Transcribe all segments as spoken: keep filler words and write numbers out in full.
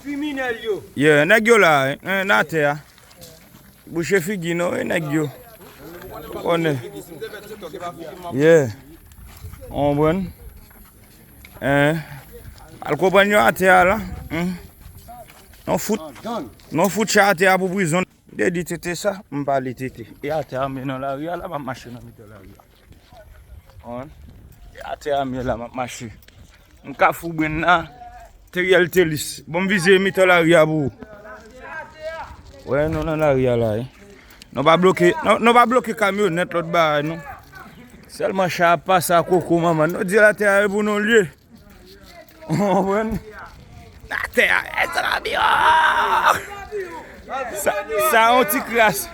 Kriminèl yo. Yeah, nèg yo la, eh, nan atè a. Bouche figi nou, eh, nèg yo. Ou konnen. Yeah. Ou konprann? Eh. Al konprann yo atè a la. Hmm. Non fout. Non fout chay atè a pou prizon. M te di Tete sa, m pa li Tete. E atè a, men nan lari a la, m ap mache nan mitan lari a. Konprann? E atè a, men la, m ap mache. M Kafou Brenn la, Teriel Telis. Bon, m vize mitan lari a pou ou. Wè, nou nan lari a la, eh. Nou pa bloke, nou, nou pa bloke kamyonèt lòt bagay, non. Sèlman chay ap pase a koko manman. Nou di atè a e pou nou l ye. Ou konprann? Atè a, e sa la bi, oh! Sa, sa yon ti kras.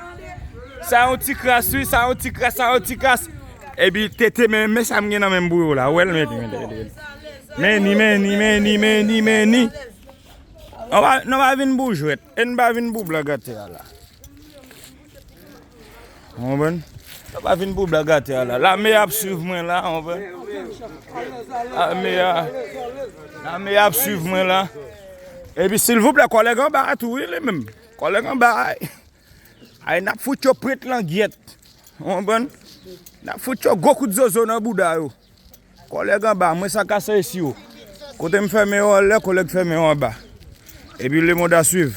Sa yon ti kras, wi, sa yon ti kras, sa yon ti kras. Epi Tete, men, men sa m gen nan men m pou yo la. Ou wè l, men, men, men, men. Meni, meni, meni, meni, meni. Nou pa, nou pa vin pou jwèt. E n pa vin pou blag atè a la. Ou konprann? Sa pa vin pou blag atè a la. Lame ap swiv mwen la, ou konprann? Lame a, lame ap swiv mwen la. Epi, silvouplè, kòlèg anba a tou, wi, li menm. Kòlèg anba a. Ay, n ap fout yo prèt langyèt. Ou konprann? N ap fout yo gwo kout zozo nan bouda yo. Kòlèg anba, mwen sa kase esi yo. Kote m fèmen yo anlè, kòlèg fèmen yo anba. Epi lemonn a swiv.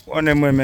Konnen mwen menm.